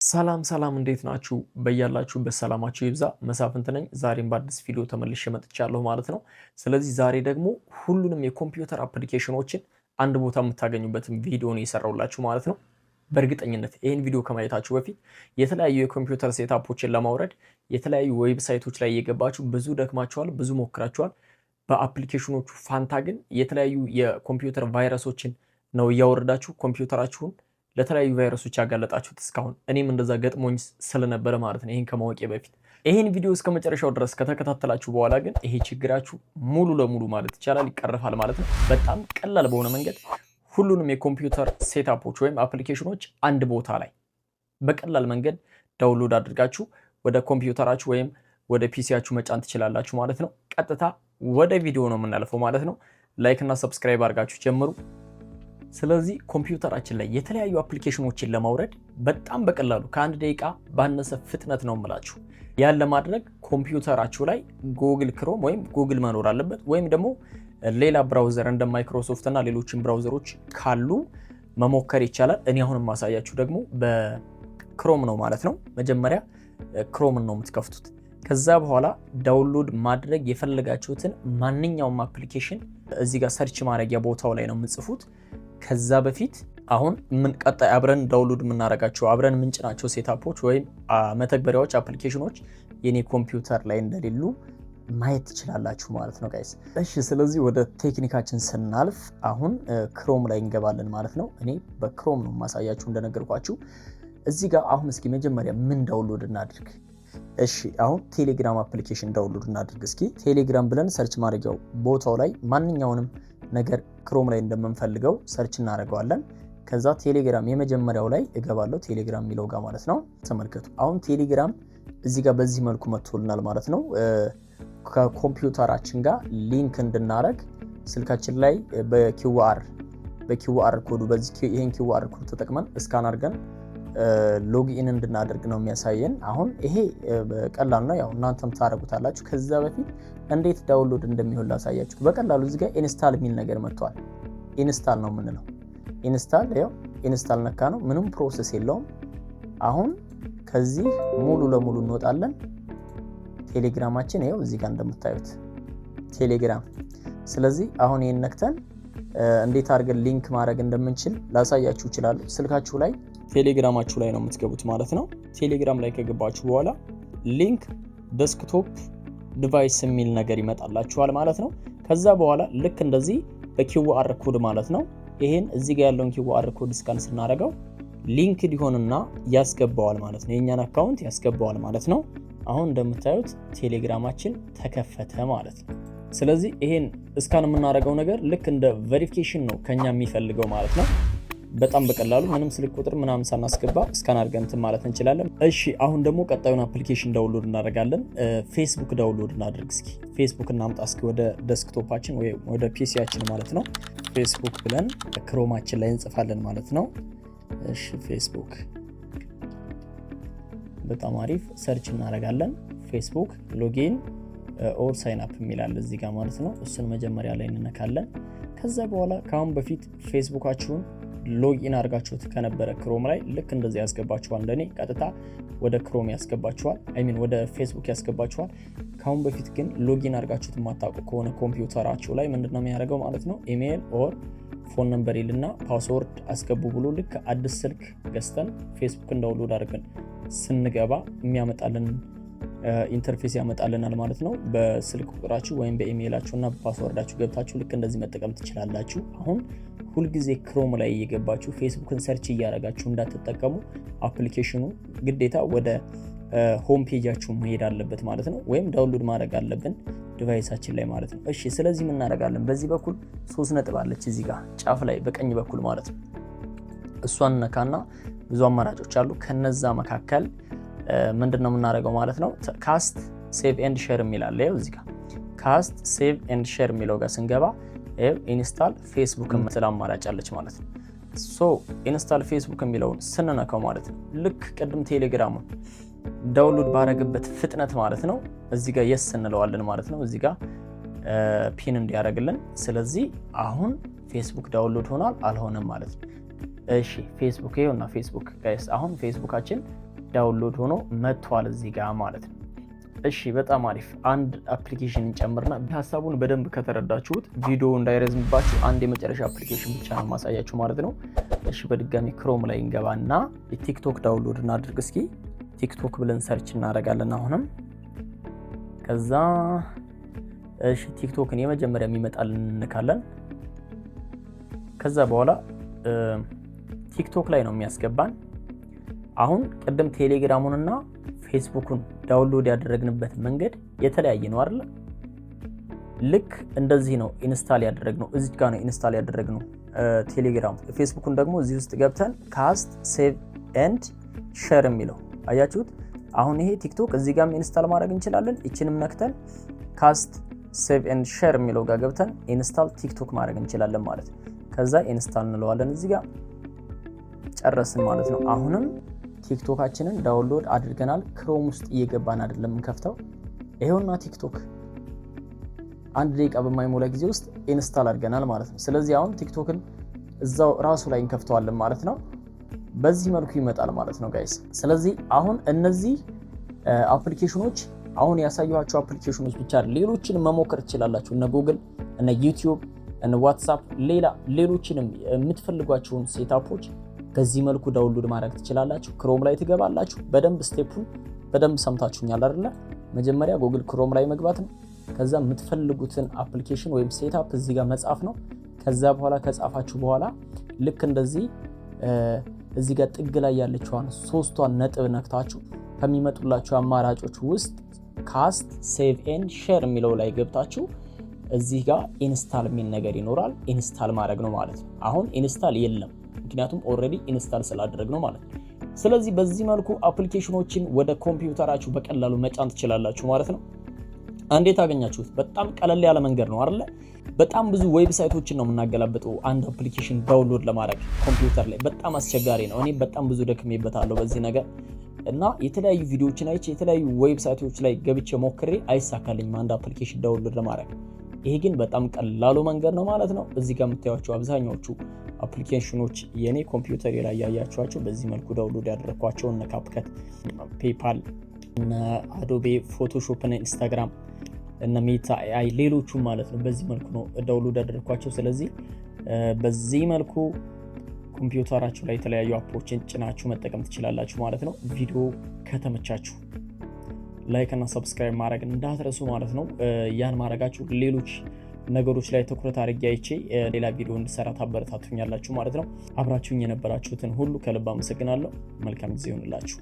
ሰላም ሰላም፣ እንዴት ናችሁ? በያላችሁበት ሰላማችሁ ይብዛ። መሳፍንት ነኝ። ዛሬም በአዲስ ቪዲዮ ተመልሼ መጥቻለሁ ማለት ነው። ስለዚህ ዛሬ ደግሞ ሁሉንም የኮምፒውተር application ኖችን አንድ ቦታ የምታገኙበትን ቪዲዮ ነው የሰራሁላችሁ ማለት ነው። በእርግጠኝነት ይህን ቪዲዮ ከማየታችሁ በፊት የተለያዩ የኮምፒውተር setup ኦችን ለማውረድ የተለያዩ website ኦች ላይ እየገባችሁ ብዙ ደክማችኋል፣ ብዙ ሞክራችኋል። በ application ኖቹ ፋንታ ግን የተለያዩ የኮምፒውተር ቫይረሶችን ነው እያወረዳችሁ ኮምፒውተራችሁን ለተለያዩ ቫይረሶች ያጋለጣችሁት እስካሁን። እኔም እንደዛ ገጥሞኝ ስለነበረ ማለት ነው ይህን ከማወቄ በፊት። ይህን ቪዲዮ እስከ መጨረሻው ድረስ ከተከታተላችሁ በኋላ ግን ይሄ ችግራችሁ ሙሉ ለሙሉ ማለት ይቻላል ይቀረፋል ማለት ነው። በጣም ቀላል በሆነ መንገድ ሁሉንም የኮምፒውተር setup ኦች ወይም application ኖች አንድ ቦታ ላይ በቀላል መንገድ download አድርጋችሁ ወደ ኮምፒውተራችሁ ወይም ወደ PC ያችሁ መጫን ትችላላችሁ ማለት ነው። ቀጥታ ወደ ቪዲዮ ነው የምናልፈው ማለት ነው። Like እና subscribe አድርጋችሁ ጀምሩ። ስለዚህ ኮምፒውተራችን ላይ የተለያዩ application ኖችን ለማውረድ በጣም በቀላሉ ከ1 ደቂቃ ባነሰ ፍጥነት ነው የምላችሁ። ያን ለማድረግ ኮምፒውተራችሁ ላይ Google Chrome ወይም ጉግል መኖር አለበት፣ ወይም ደግሞ ሌላ browser እንደ ማይክሮሶፍት እና ሌሎችን browser ኦች ካሉ መሞከር ይቻላል። እኔ አሁን የማሳያችሁ ደግሞ በ Chrome ነው ማለት ነው። መጀመሪያ Chrome ን ነው የምትከፍቱት። ከዛ በኋላ download ማድረግ የፈለጋችሁትን ማንኛውም application እዚህ ጋር search ማድረጊያ ቦታው ላይ ነው የምትጽፉት። ከዛ በፊት አሁን ምን ቀጣይ አብረን download የምናደርጋቸው፣ አብረን የምንጭናቸው setup ኦች ወይም መተግበሪያዎች፣ application ኖች የኔ ኮምፒውተር ላይ እንደሌሉ ማየት ትችላላችሁ ማለት ነው guys። እሺ፣ ስለዚህ ወደ ቴክኒካችን ስናልፍ አሁን Chrome ላይ እንገባለን ማለት ነው። እኔ በ Chrome ነው የማሳያችሁ እንደነገርኳችሁ። እዚህ ጋር አሁን እስኪ መጀመሪያ ምን download እናድርግ? እሺ፣ አሁን ቴሌግራም application download እናድርግ እስኪ። ቴሌግራም ብለን search ማድረጊያው ቦታው ላይ ማንኛውንም ነገር Chrome ላይ እንደምንፈልገው search እናደርገዋለን። ከዛ ቴሌግራም የመጀመሪያው ላይ እገባለሁ፣ ቴሌግራም የሚለው ጋር ማለት ነው። ተመልከቱ፣ አሁን ቴሌግራም እዚህ ጋር በዚህ መልኩ መጥቶልናል ማለት ነው። ከኮምፒውተራችን ጋር link እንድናረግ ስልካችን ላይ በ QR code ኡ በዚህ ይሄን QR code ተጠቅመን scan አድርገን login እንድናደርግ ነው የሚያሳየን። አሁን ይሄ ቀላል ነው፣ ያው እናንተም ታደርጉታላችሁ። ከዛ በፊት እንዴት download እንደሚሆን ላሳያችሁ። በቀላሉ እዚህ ጋር install የሚል ነገር መጥቷል። Install ነው የምንለው። Install፣ ያው install ነካ ነው፣ ምንም process የለውም። አሁን ከዚህ ሙሉ ለሙሉ እንወጣለን። ቴሌግራማችን ይኸው እዚህ ጋር እንደምታዩት ቴሌግራም። ስለዚህ አሁን ይህን ነክተን እንዴት አድርገን link ማድረግ እንደምንችል ላሳያችሁ እችላለሁ። ስልካችሁ ላይ ቴሌግራማችሁ ላይ ነው የምትገቡት ማለት ነው። ቴሌግራም ላይ ከገባችሁ በኋላ link desktop device የሚል ነገር ይመጣላችኋል ማለት ነው። ከዛ በኋላ ልክ እንደዚህ በ QR code ማለት ነው። ይሄን እዚህ ጋር ያለውን QR code scan ስናደርገው link ሊሆንና ያስገባዋል ማለት ነው። የእኛን account ያስገባዋል ማለት ነው። አሁን እንደምታዩት ቴሌግራማችን ተከፈተ ማለት ነው። ስለዚህ ይሄን scan የምናደርገው ነገር ልክ እንደ verification ነው ከኛ የሚፈልገው ማለት ነው። በጣም በቀላሉ ምንም ስልክ ቁጥር ምናምን ሳናስገባ scan አድርገን እንትን ማለት እንችላለን። እሺ፣ አሁን ደግሞ ቀጣዩን application download እናደርጋለን። ፌስቡክ download እናድርግ እስኪ። ፌስቡክ እናምጣ እስኪ ወደ desktop ኣችን ወይ ወደ PC ያችን ማለት ነው። ፌስቡክ ብለን Chrome ኣችን ላይ እንጽፋለን ማለት ነው። እሺ፣ ፌስቡክ፣ በጣም አሪፍ፣ search እናደርጋለን። Facebook login or sign up የሚላል እዚህ ጋር ማለት ነው። እሱን መጀመሪያ ላይ እንነካለን። ከዛ በኋላ ከአሁን በፊት ፌስቡካችሁን login አድርጋችሁት ከነበረ Chrome ላይ ልክ እንደዚህ ያስገባችኋል። እንደኔ ቀጥታ ወደ Chrome ያስገባችኋል፣ I mean ወደ ፌስቡክ ያስገባችኋል። ከአሁን በፊት ግን login አድርጋችሁት የማታውቁ ከሆነ ኮምፒውተራችሁ ላይ ምንድነው የሚያደርገው ማለት ነው፣ email or phone number ይልና password አስገቡ ብሎ ልክ አዲስ ስልክ ገዝተን ፌስቡክን download አድርገን ስንገባ የሚያመጣልን interface ያመጣልናል ማለት ነው። በስልክ ቁጥራችሁ ወይም በኢሜይላችሁ እና በ password ኣችሁ ገብታችሁ ልክ እንደዚህ መጠቀም ትችላላችሁ። አሁን ሁልጊዜ Chrome ላይ እየገባችሁ ፌስቡክን search እያደረጋችሁ እንዳትጠቀሙ። Application ኑ ግዴታ ወደ home page ኣችሁ መሄድ አለበት ማለት ነው፣ ወይም download ማድረግ አለብን device ኣችን ላይ ማለት ነው። እሺ፣ ስለዚህ ምን እናደርጋለን? በዚህ በኩል ሶስት ነጥብ አለች እዚህ ጋር ጫፍ ላይ በቀኝ በኩል ማለት ነው። እሷን ነካና ብዙ አማራጮች አሉ። ከነዛ መካከል ምንድን ነው የምናደርገው ማለት ነው? Cast, save and share የሚል አለ። ይኸው እዚህ ጋር cast, save and share የሚለው ጋር ስንገባ install Facebook የምትል አማራጭ አለች ማለት ነው። So install Facebook የሚለውን ስንነካው ማለት ነው፣ ልክ ቅድም ቴሌግራሙን download ባረግበት ፍጥነት ማለት ነው፣ እዚህ ጋር yes እንለዋለን ማለት ነው። እዚህ ጋር pin እንዲያደርግልን። ስለዚህ አሁን ፌስቡክ download ሆኗል አልሆነም ማለት ነው። እሺ፣ ፌስቡክ ይኸውና፣ ፌስቡክ guys፣ አሁን ፌስቡካችን Download ሆኖ መጥቷል እዚህ ጋር ማለት ነው። እሺ፣ በጣም አሪፍ። አንድ application እንጨምርና ሀሳቡን በደንብ ከተረዳችሁት ቪዲዮ እንዳይረዝምባችሁ አንድ የመጨረሻ application ብቻ ነው ማሳያችሁ ማለት ነው። እሺ፣ በድጋሚ Chrome ላይ እንገባና የ TikTok download እናድርግ እስኪ። TikTok ብለን search እናደርጋለን አሁንም። ከዛ እሺ፣ TikTok ን የመጀመሪያ የሚመጣልን እንነካለን። ከዛ በኋላ TikTok ላይ ነው የሚያስገባን። አሁን ቅድም ቴሌግራሙንና ፌስቡኩን download ያደረግንበት መንገድ የተለያየ ነው አይደለ? ልክ እንደዚህ ነው install ያደረግነው። እዚህ ጋር ነው install ያደረግነው ቴሌግራም። ፌስቡኩን ደግሞ እዚህ ውስጥ ገብተን cast, save and share የሚለው አያችሁት? አሁን ይሄ TikTok እዚህ ጋርም install ማድረግ እንችላለን። ይችንም ነክተን cast, save and share የሚለው ጋር ገብተን install TikTok ማድረግ እንችላለን ማለት ነው። ከዛ install እንለዋለን፣ እዚህ ጋር ጨረስን ማለት ነው። አሁንም TikTok ኣችንን download አድርገናል። Chrome ውስጥ እየገባን አይደለም የምንከፍተው። ይሄውና TikTok 1 ደቂቃ በማይሞላ ጊዜ ውስጥ install አድርገናል ማለት ነው። ስለዚህ አሁን TikTok ን እዛው ራሱ ላይ እንከፍተዋለን ማለት ነው። በዚህ መልኩ ይመጣል ማለት ነው guys። ስለዚህ አሁን እነዚህ application ኖች፣ አሁን ያሳየኋችሁ application ኖች ብቻ፣ ሌሎችንም መሞከር ትችላላችሁ። እነ ጉግል፣ እነ YouTube፣ እነ WhatsApp፣ ሌላ ሌሎችንም የምትፈልጓቸውን setup ኦች በዚህ መልኩ download ማድረግ ትችላላችሁ። Chrome ላይ ትገባላችሁ። በደንብ step ኡን በደንብ ሰምታችሁኛል አይደለ? መጀመሪያ Google Chrome ላይ መግባት ነው። ከዛ የምትፈልጉትን application ወይም setup እዚህ ጋር መጻፍ ነው። ከዛ በኋላ ከጻፋችሁ በኋላ ልክ እንደዚህ እዚህ ጋር ጥግ ላይ ያለችዋን ሶስቷን ነጥብ ነክታችሁ ከሚመጡላችሁ አማራጮች ውስጥ cast, save and share የሚለው ላይ ገብታችሁ እዚህ ጋር install የሚል ነገር ይኖራል። Install ማድረግ ነው ማለት ነው። አሁን install የለም፣ ምክንያቱም already install ስላደረግነው ማለት ነው። ስለዚህ በዚህ መልኩ application ኖችን ወደ ኮምፒውተራችሁ በቀላሉ መጫን ትችላላችሁ ማለት ነው። እንዴት አገኛችሁት? በጣም ቀለል ያለ መንገድ ነው አይደለ? በጣም ብዙ website ኦችን ነው የምናገላብጠው አንድ application download ለማድረግ ኮምፒውተር ላይ፣ በጣም አስቸጋሪ ነው። እኔ በጣም ብዙ ደክሜበታለሁ በዚህ ነገር እና የተለያዩ ቪዲዮዎችን አይቼ የተለያዩ website ኦች ላይ ገብቼ ሞክሬ አይሳካልኝም አንድ application download ለማድረግ። ይሄ ግን በጣም ቀላሉ መንገድ ነው ማለት ነው። እዚህ ጋር የምታዩቸው አብዛኛዎቹ application ኖች የኔ ኮምፒውተር ላይ ያያችኋቸው በዚህ መልኩ download ያደረግኳቸው እነ CapCut፣ PayPal፣ እነ Adobe Photoshop፣ እነ Instagram፣ እነ Meta AI ሌሎቹም ማለት ነው በዚህ መልኩ ነው download ያደረግኳቸው። ስለዚህ በዚህ መልኩ ኮምፒውተራችሁ ላይ የተለያዩ app ኦችን ጭናችሁ መጠቀም ትችላላችሁ ማለት ነው። ቪዲዮ ከተመቻችሁ like እና subscribe ማድረግ እንዳትረሱ ማለት ነው። ያን ማድረጋችሁ ሌሎች ነገሮች ላይ ትኩረት አድርጌ አይቼ ሌላ ቪዲዮ እንድሰራ ታበረታቱኛላችሁ ማለት ነው። አብራችሁኝ የነበራችሁትን ሁሉ ከልብ አመሰግናለሁ። መልካም ጊዜ ይሆንላችሁ።